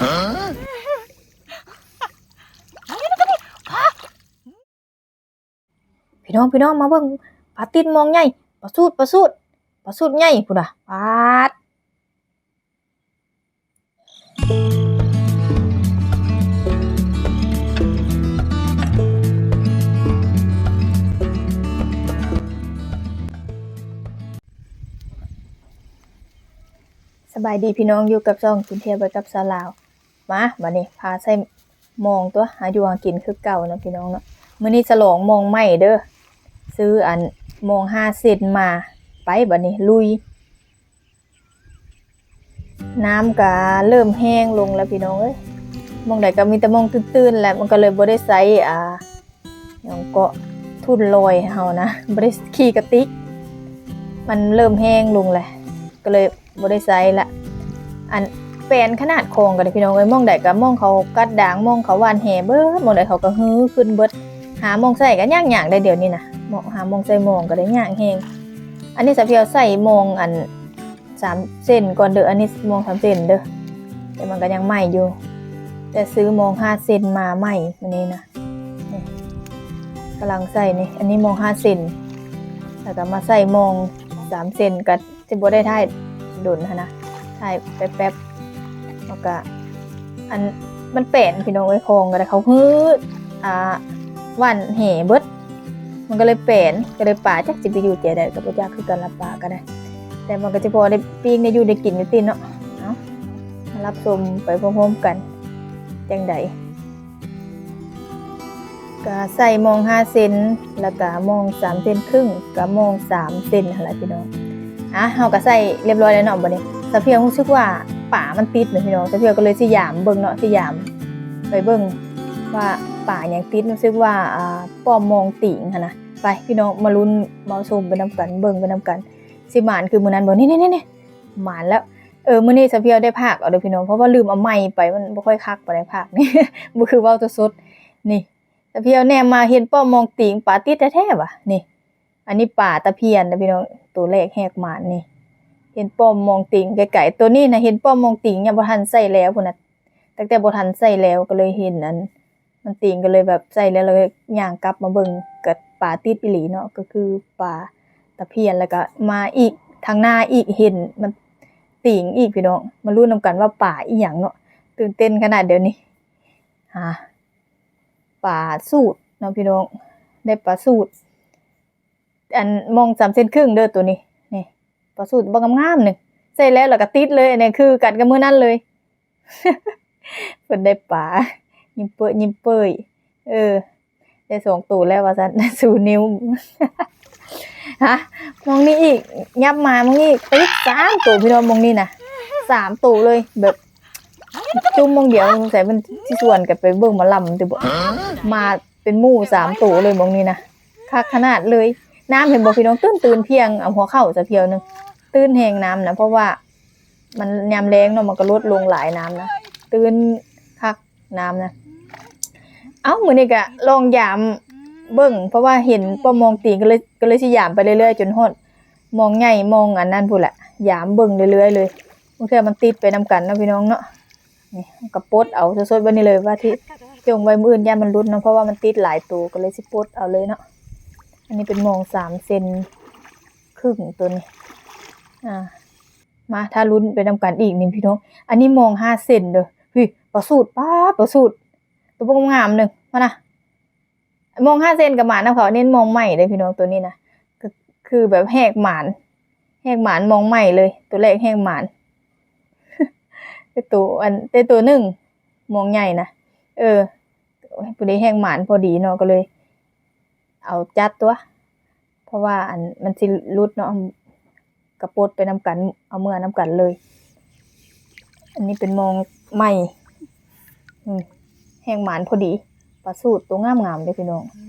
ພີ່ນ້ອງ ພີ່ນ້ອງ ມາເບິ່ງປາຕິດມອງໃຫຍ່ ປາສູດ ປາສູດ ປາສູດໃຫຍ່ພຸ້ນນະ ປາດ. ສະບາຍດີພີ່ນ້ອງ ຢູ່ກັບຊ່ອງກິນທ່ຽວໄປກັບສາວລາວ. ມາ ບາດນີ້ພາໃສ່ມອງຕົວະ ຫາຢູ່ຫາກິນຄືເກົ່າເນາະພີ່ນ້ອງເນາະ. ມື້ນີ້ສະຫຼອງມອງໃໝ່ເດີ ຊື້ອັນມອງຫ້າເຊັນມາ. ໄປ ບາດນີ້ລຸຍ. ນ້ຳກະເລີ່ມແຫ້ງລົງແລ້ວພີ່ນ້ອງເອີຍ ໝ່ອງໃດກະມີແຕ່ໝ່ອງຕື້ນໆແຫຼະ ມັນກະເລີຍບໍ່ໄດ້ໃຊ້ ອ່າ ຫຍັງເກາະ ທຸນລອຍໃຫ້ເຮົານະ ບໍ່ໄດ້ຂີ່ກະຕິກ ມັນເລີ່ມແຫ້ງລົງແຫຼະ ກະເລີຍບໍ່ໄດ້ໃຊ້ລະ. ອັນແປນຂະໜາດຄອງກະໄດ້ພີ່ນ້ອງເອີຍ ໝ່ອງໃດກະໝ່ອງເຂົາກັດດາງ ໝ່ອງເຂົາຫວ່ານແຫເບີດ ໝ່ອງໃດເຂົາກະຮື້ຂຶ້ນເບີດ. ຫາໝ່ອງໃສ່ກະຍາກໆໄດ໋ ດຽວນີ້ນະ ໝ່ອງ ຫາໝ່ອງໃສ່ມອງກະໄດ້ຍາກແຮງ. ອັນນີ້ສາວພຽວໃສ່ມອງອັນ ສາມເຊັນກ່ອນເດີ ອັນນີ້ມອງສາມເຊັນເດີ ແຕ່ມັນກະຍັງໃໝ່ຢູ່ ແຕ່ຊື້ມອງຫ້າເຊັນມາໃໝ່ມື້ນີ້ນະ. ນີ້ ກຳລັງໃສ່ນີ້ ອັນນີ້ມອງຫ້າເຊັນ ແລ້ວກະມາໃສ່ມອງສາມເຊັນ ກະຊິບໍ່ໄດ້ຖ່າຍດົນຫັ້ນນະ ຖ່າຍແປັບໆ ແລ້ວກະ ອັນ ມັນແປນພີ່ນ້ອງເອີຍ ຄອງກະໄດ້ ເຂົາຮື ອ່າ ຫວ່ານແຫເບີດ ມັນກະເລີຍແປນ ກະເລີຍປາຈັກຊິໄປຢູ່ໃຈໃດກະບໍ່ຈັກຄືກັນລະ ປາກະໄດ້ ແຕ່ມັນກະຊິພໍໄດ້ປີ້ງໄດ້ຢູ່ໄດ້ກິນຢູ່ຕິເນາະ. ເອົາ ມາຮັບຊົມໄປພ້ອມໆກັນ ຈັ່ງໃດ ກະໃສ່ມອງຫ້າເຊັນ ແລ້ວກະມອງສາມເຊັນຄຶ່ງ ກະມອງສາມເຊັນຫັ້ນລະພີ່ນ້ອງ. ອ່ະ ເຮົາກະໃສ່ຮຽບຮ້ອຍແລ້ວເນາະ ບາດນີ້ສາວພຽວຮູ້ສຶກວ່າປາມັນຕິດນະພີ່ນ້ອງ ສາວພຽວກະເລີຍຊິຢາມເບິ່ງເນາະ ຊິຢາມໄປເບິ່ງວ່າປາຫຍັງຕິດ ຮູ້ສຶກວ່າ ອ່າ ປ້ອມມອງຕີງຫັ້ນນະ. ໄປພີ່ນ້ອງ ມາລຸ້ນມາຊົມໄປນຳກັນ ເບິ່ງໄປນຳກັນ ຊິໝານຄືມື້ນັ້ນບໍ່? ນີ້ໆໆ ໝານແລ້ວ. ເອີ ມື້ນີ້ສາວພຽວໄດ້ພາກເອົາເດີພີ່ນ້ອງ ເພາະວ່າລືມເອົາໄມ້ໄປ ມັນບໍ່ຄ່ອຍຄັກປານໃດພາກນີ້ ບໍ່ຄືເວົ້າສົດໆ. ນີ້ ສາວພຽວແນມມາເຫັນປ້ອມມອງຕີງ ປາຕິດແທ້ໆຫວາ. ນີ້ ອັນນີ້ປາຕະພຽນນະພີ່ນ້ອງ ໂຕແລກແຮກໝານນີ້ ເຫັນປ້ອມມອງຕີງໄກໆ. ໂຕນີ້ນະ ເຫັນປ້ອມມອງຕີງ ຍັງບໍ່ທັນໃສ່ແລ້ວພຸ້ນນະ ຕັ້ງແຕ່ບໍ່ທັນໃສ່ແລ້ວ ກະເລີຍເຫັນອັນ ມັນຕີງ ກະເລີຍແບບໃສ່ແລ້ວ ແລ້ວກະຍ່າງກັບມາເບິ່ງ ກະປາຕິດອີ່ຫຼີເນາະ ກະຄືປາຕະພຽນ. ແລ້ວກະມາອີກ ທາງໜ້າອີກ ເຫັນມັນຕີງອີກພີ່ນ້ອງ. ມາລຸ້ນນຳກັນວ່າປາອີ່ຫຍັງເນາະ ຕື່ນເຕັ້ນຂະໜາດດຽວນີ້. ຫາ ປາສູດເນາະພີ່ນ້ອງ ໄດ້ປາສູດ ອັນມອງສາມເຊັນຄຶ່ງເດີໂຕນີ້. ນີ້ ປາສູດບັກງາມໆໜຶ່ງ ໃສ່ແລ້ວລະກະຕິດເລີຍ ອັນນີ້ຄືກັນກັບມື້ນັ້ນເລີຍ. ເພິ່ນໄດ້ປາ ຍິ້ມເປີຍຍິ້ມເປີຍ. ເອີ ໄດ້ສອງໂຕແລ້ວວ່າຊັ້ນ ຊູນິ້ວ. ຫາ ມອງນີ້ອີກ ຍັບມາມອງນີ້ອີກ ຕິດສາມໂຕພີ່ນ້ອງ ມອງນີ້ນະ ສາມໂຕເລີຍ ແບບຈຸ້ມມອງດຽວ. ສົງໄສເພິ່ນຊິຊວນກັນໄປເບິ່ງໝໍລຳຕິບໍ ມາເປັນໝູ່ສາມໂຕເລີຍໝ່ອງນີ້ນະ ຄັກຂະໜາດເລີຍ. ນ້ຳເຫັນບໍ່ພີ່ນ້ອງ ຕື້ນໆ ພຽງເອົາຫົວເຂົ່າສາວພຽວໜຶ່ງ ຕື້ນແຮງນ້ຳນະ ເພາະວ່າມັນຍາມແລ້ງເນາະ ມັນກະລົດລົງຫຼາຍນ້ຳນະ ຕື້ນຄັກນ້ຳນະ. ເອົ້າ ມື້ນີ້ກະລອງຢາມເບິ່ງ ເພາະວ່າເຫັນປ້ອມມອງຕີງ ກະເລີຍ ກະເລີຍຊິຢາມໄປເລື້ອຍໆ ຈົນຮອດມອງໃຫຍ່ມອງອັນນັ້ນພຸ້ນແຫຼະ ຢາມເບິ່ງເລື້ອຍໆເລີຍ ບາງເທື່ອມັນຕິດໄປນຳກັນເນາະພີ່ນ້ອງເນາະ. ນີ້ ເຮົາກະປົດເອົາສົດໆແບບນີ້ເລີຍ ວ່າຊິຈົ່ງໄວ້ມື້ອື່ນຢ້ານມັນຫຼຸດເນາະ ເພາະວ່າມັນຕິດຫຼາຍໂຕ ກະເລີຍຊິປົດເອົາເລີຍເນາະ. ອັນນີ້ເປັນມອງສາມເຊັນຄຶ່ງໂຕນີ້. ອ່າ ມາຖ້າລຸ້ນໄປນຳກັນອີກນີ້ພີ່ນ້ອງ ອັນນີ້ມອງຫ້າເຊັນເດີ. ຫຶ ປາສູດ ປາດ ປາສູດ ໂຕບັກງາມໜຶ່ງ ມານະ. ມອງຫ້າເຊັນກະໝານນຳເຂົາ ເນັ້ນມອງໃໝ່ເດ້ພີ່ນ້ອງ ໂຕນີ້ນະ ກະຄືແບບແຮກໝານ ແຮກໝານມອງໃໝ່ເລີຍ ໂຕແລກແຮກໝານ ແຕ່ໂຕອັນ ແຕ່ໂຕໜຶ່ງມອງໃຫຍ່ນະ. ເອີ ໂອ້ຍ ພໍດີແຮກໝານພໍດີເນາະ ກະເລີຍເອົາຈັດຕົວະ ເພາະວ່າອັນ ມັນຊິຫຼຸດເນາະ ກະປົດໄປນຳກັນ ເອົາເມືອນຳກັນເລີຍ. ອັນນີ້ເປັນມອງໃໝ່ ອືມ ແຮງໝານພໍດີ ປາສູດໂຕງາມໆເດ້ພີ່ນ້ອງ.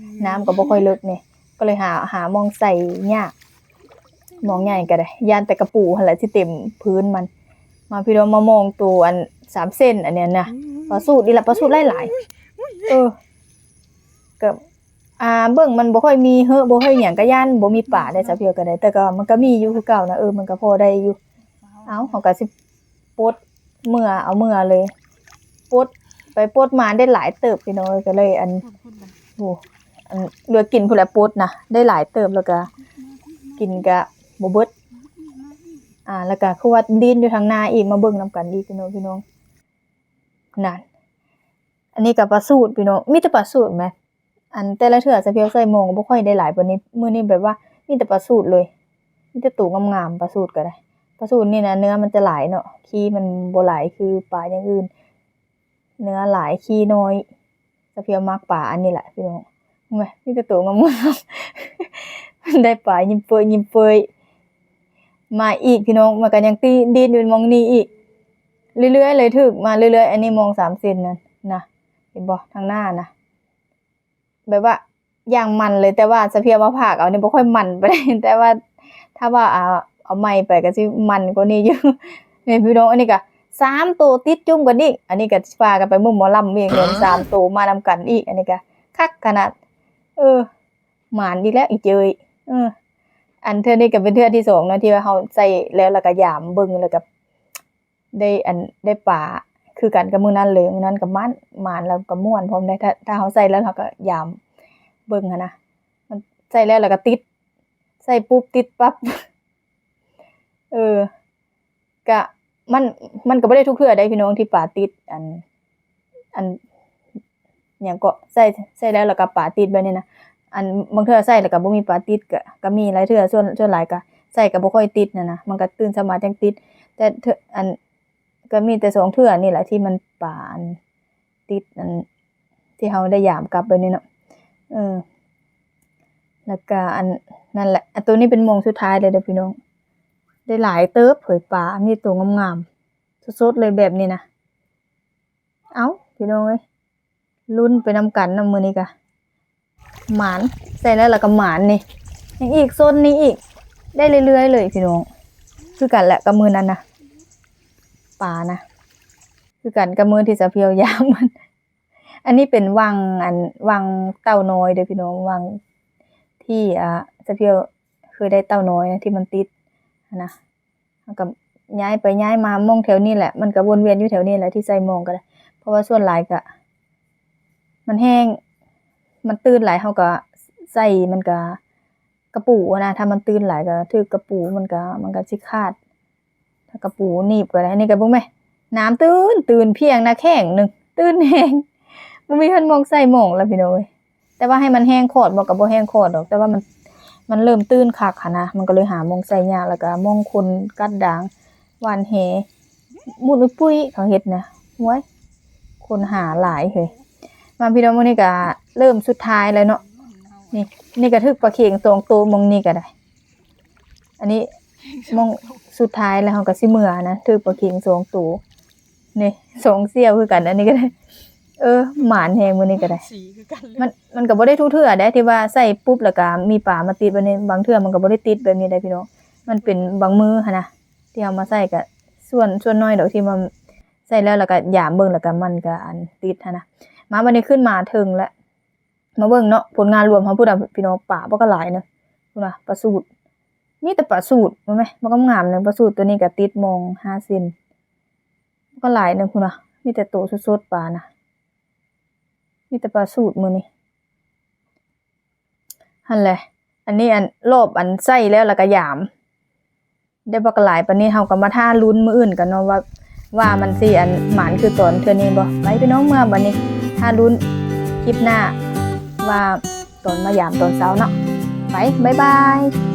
ນ້ຳກະບໍ່ຄ່ອຍເລິກແດ່ ກະເລີຍຫາ ຫາໝ່ອງໃສ່ຍາກ ມອງໃຫຍ່ກະໄດ້ ຢ້ານແຕ່ກະປູຫັ້ນແຫຼະຊິເຕັມພື້ນມັນ. ມາພີ່ນ້ອງ ມາມອງໂຕອັນສາມເຊັນອັນນີ້ນະ ປາສູດນີ້ລະ ປາສູດຫຼາຍໆ. ເອີ ກະ ອ່າ ເບິ່ງມັນບໍ່ຄ່ອຍມີເຫີ ບໍ່ຄ່ອຍຫຍັງ ກະຢ້ານບໍ່ມີປາໄດ໋ ສາວພຽວກະໄດ້ ແຕ່ກະມັນກະມີຢູ່ຄືເກົ່ານະ. ເອີ ມັນກະພໍໄດ້ຢູ່. ເອົ້າ ເຮົາກະຊິປົດເມືອ ເອົາເມືອເລີຍ. ປົດ ໄປປົດມາໄດ້ຫຼາຍເຕີບພີ່ນ້ອງເອີຍ ກໍເລີຍອັນ ໂອ້ ອັນເຫຼືອກິນພຸ້ນແຫຼະປົດນະ ໄດ້ຫຼາຍເຕີບ ແລ້ວກໍກິນກໍບໍ່ເບິດ ອ່າ ແລ້ວກໍຄືວ່າດິ້ນຢູ່ທາງໜ້າອີກ ມາເບິ່ງນຳກັນອີກພີ່ນ້ອງ ພີ່ນ້ອງ ນັ້ນ ອັນນີ້ກໍປາສູດພີ່ນ້ອງ ມີແຕ່ປາສູດແມ ອັນແຕ່ລະເທື່ອສະພຽວໃສ່ມອງກໍບໍ່ຄ່ອຍໄດ້ຫຼາຍປານນີ້ ມື້ນີ້ແບບວ່າມີແຕ່ປາສູດເລີຍ ມີແຕ່ໂຕງາມໆ ປາສູດກໍໄດ້ ປາສູດນີ້ນະເນື້ອມັນຈະຫຼາຍເນາະ ຂີ້ມັນບໍ່ຫຼາຍຄືປາຢ່າງອື່ນ ເນື້ອຫຼາຍຂີ້ນ້ອຍ ສະພຽວມັກປາອັນນີ້ແຫຼະພີ່ນ້ອງ ເຫັນໄໝ ມີແຕ່ໂຕງາມໆ ໄດ້ປາຍິ້ມເປີ້ຍຍິ້ມເປີ້ຍ ມາອີກພີ່ນ້ອງ ມັນກໍຍັງຕິ ດິ້ນຢູ່ໝ່ອງນີ້ອີກ ເລື້ອຍໆເລີຍ ຖືກມາເລື້ອຍໆ ອັນນີ້ມອງສາມເຊັນນັ້ນນະ ເຫັນບໍ່ ທາງໜ້ານະ ແບບວ່າຢ່າງມັນເລີຍ ແຕ່ວ່າສະພຽວມາພາກເອົານີ້ບໍ່ຄ່ອຍມັນປານໃດ ແຕ່ວ່າຖ້າວ່າເອົາ ເອົາໃໝ່ໄປກໍຊິມັນກວ່ານີ້ຢູ່ ນີ້ພີ່ນ້ອງ ອັນນີ້ກໍສາມໂຕຕິດຈຸ້ມກັນອີກ ອັນນີ້ກໍຊິພາກັນໄປເບິ່ງໝໍລຳວຽງຈັນ ສາມໂຕມານຳກັນອີກ ອັນນີ້ກໍຄັກຂະໜາດ ເອີ ໝານອີກແລ້ວອີເຈີ້ຍ ເອີ ອັນເທື່ອນີ້ກໍເປັນເທື່ອທີສອງເນາະ ທີ່ວ່າເຮົາໃສ່ແລ້ວ ແລ້ວກໍຢາມເບິ່ງ ແລ້ວກໍ ໄດ້ອັນ ໄດ້ປາຄືກັນກັບມື້ນັ້ນເລີຍ ມື້ນັ້ນກໍໝານ ໝານ ແລ້ວກໍມ່ວນພ້ອມໄດ໋ ຖ້າ ຖ້າເຮົາໃສ່ແລ້ວເຮົາກໍຢາມເບິ່ງຫັ້ນນະ ມັນໃສ່ແລ້ວ ແລ້ວກໍຕິດ ໃສ່ປຸບຕິດປັບ ເອີ ກະ ມັນ ມັນກໍບໍ່ໄດ້ທຸກເທື່ອໃດ໋ພີ່ນ້ອງ ທີ່ປາຕິດ ອັນ ອັນ ຫຍັງເກາະ ໃສ່ ໃສ່ແລ້ວ ແລ້ວກໍປາຕິດແບບນີ້ນະ ອັນ ບາງເທື່ອໃສ່ແລ້ວກໍບໍ່ມີປາຕິດ ກໍ ກໍມີຫຼາຍເທື່ອ ສ່ວນ ສ່ວນຫຼາຍກໍໃສ່ກໍບໍ່ຄ່ອຍຕິດຫັ້ນນະ ມັນກໍຕື່ນສາມາດຈັ່ງຕິດ ແຕ່ເທື່ອ ອັນ ກໍມີແຕ່ສອງເທື່ອນີ້ແຫຼະທີ່ມັນປາ ອັນ ຕິດ ອັນ ທີ່ເຮົາໄດ້ຢາມກັບແບບນີ້ເນາະ ເອີ ແລ້ວກໍ ອັນ ນັ້ນແຫຼະ ອັນ ໂຕນີ້ເປັນໂມງສຸດທ້າຍແລ້ວເດີພີ່ນ້ອງ ໄດ້ຫຼາຍເຕີບເຜີຍປາ ມີໂຕງາມໆ ສົດໆເລີຍແບບນີ້ນະ ເອົ້າ ພີ່ນ້ອງເອີຍ ລຸ້ນໄປນຳກັນເນາະ ມື້ນີ້ກະໝານ ໃສ່ແລ້ວລະກະໝານນີ້ ຍັງອີກ ໂຊນນີ້ອີກ ໄດ້ເລື້ອຍໆເລີຍພີ່ນ້ອງ ຄືກັນແຫຼະກັບມື້ນັ້ນນະ ປານະ ຄືກັນກັບມື້ທີ່ສາວພຽວຢາມມັນ ອັນນີ້ເປັນວັງ ອັນ ວັງເຕົ່ານ້ອຍເດີພີ່ນ້ອງ ວັງທີ່ ອ່າ ສາວພຽວເຄີຍໄດ້ເຕົ່ານ້ອຍນະ ທີ່ມັນຕິດຫັ້ນນະ. ເຮົາກໍຍ້າຍໄປຍ້າຍມາ ໝ່ອງແຖວນີ້ແຫຼະ ມັນກໍວົນວຽນຢູ່ແຖວນີ້ແຫຼະ ທີ່ໃສ່ມອງກໍໄດ້. ເພາະວ່າສ່ວນຫຼາຍກໍ ມັນແຫ້ງ ມັນຕື້ນຫຼາຍ ເຮົາກໍໃສ່ ມັນກໍກະປູຫັ້ນນະ ຖ້າມັນຕື້ນຫຼາຍກໍຖືກກະປູ ມັນກໍ ມັນກໍຊິຂາດ ຖ້າກະປູໜີບກໍໄດ້. ອັນນີ້ກໍເບິ່ງແມ ນ້ຳຕື້ນ ຕື້ນພຽງນະ ແຂ້ງໜຶ່ງ ຕື້ນແຮງ ບໍ່ມີເພິ່ນໝ່ອງໃສ່ມອງລະ ພີ່ນ້ອງເອີຍ. ແຕ່ວ່າໃຫ້ມັນແຫ້ງຂອດບໍ່ ກໍບໍ່ແຫ້ງຂອດດອກ ແຕ່ວ່າມັນ ມັນເລີ່ມຕື້ນຄັກຫັ້ນນະ ມັນກໍເລີຍຫາໝ່ອງໃສ່ຍາກ ແລ້ວກໍໝ່ອງຄົນກັດດາງ ຫວ່ານແຫ ມຸດອຸ້ຍປຸ້ຍ ເຂົາເຮັດນະ ໂອ້ຍ ຄົນຫາຫຼາຍເຮີ້ຍ. ມາພີ່ນ້ອງ ມື້ນີ້ກໍເລີ່ມສຸດທ້າຍແລ້ວເນາະ ນີ້ ນີ້ກໍຖືກປາເຂັງສອງໂຕ ໝ່ອງນີ້ກໍໄດ້ ອັນນີ້ໝ່ອງສຸດທ້າຍແລ້ວ ເຮົາກໍຊິເມືອນະ ຖືກປາເຂັງສອງໂຕ ນີ້ສອງສ່ຽວຄືກັນ ອັນນີ້ກໍໄດ້ ເອີ ໝານແຮງມື້ນີ້ກໍໄດ້ ມັນ ມັນກໍບໍ່ໄດ້ທຸກເທື່ອໃດ ທີ່ວ່າໃສ່ປຸບແລ້ວກໍມີປາມາຕິດແບບນີ້ ບາງເທື່ອມັນກໍບໍ່ໄດ້ຕິດແບບນີ້ໃດ໋ພີ່ນ້ອງ ມັນເປັນບາງມື້ຫັ້ນນະ ທີ່ເຮົາມາໃສ່ກໍສ່ວນ ສ່ວນໜ້ອຍດອກ ທີ່ມາໃສ່ແລ້ວ ແລ້ວກໍຢາມເບິ່ງ ແລ້ວກໍມັນກໍ ອັນ ຕິດຫັ້ນນະ. ມາບັດນີ້ຂຶ້ນມາເທິງແລ້ວ ມາເບິ່ງເນາະ ຜົນງານລວມເຮົາພຸ້ນນະ ພີ່ນ້ອງ ປາບັກຫຼາຍໜຶ່ງ ພຸ້ນນະ ປາສູດ ມີແຕ່ປາສູດ ເບິ່ງແມ ບັກງາມໆໜຶ່ງ ປາສູດ ໂຕນີ້ກໍຕິດມອງຫ້າເຊັນ ບັກຫຼາຍໜຶ່ງ ພຸ້ນນະ ມີແຕ່ໂຕສົດໆ ປານະ ມີແຕ່ປາສູດມື້ນີ້ ຫັ້ນແຫຼະ. ອັນນີ້ ອັນ ລອບ ອັນ ໃສ່ແລ້ວ ແລ້ວກໍຢາມ ໄດ້ບັກຫຼາຍປານນີ້ ເຮົາກໍມາຖ້າລຸ້ນມື້ອື່ນກັນເນາະ ວ່າ ວ່າມັນຊິ ອັນ ໝານຄືຕອນເທື່ອນີ້ບໍ່. ໄປ ພີ່ນ້ອງ ເມືອບັດນີ້ ຖ້າລຸ້ນຄລິບໜ້າ ວ່າຕອນມາຢາມຕອນເຊົ້າເນາະ. ໄປ ບາຍບາຍ.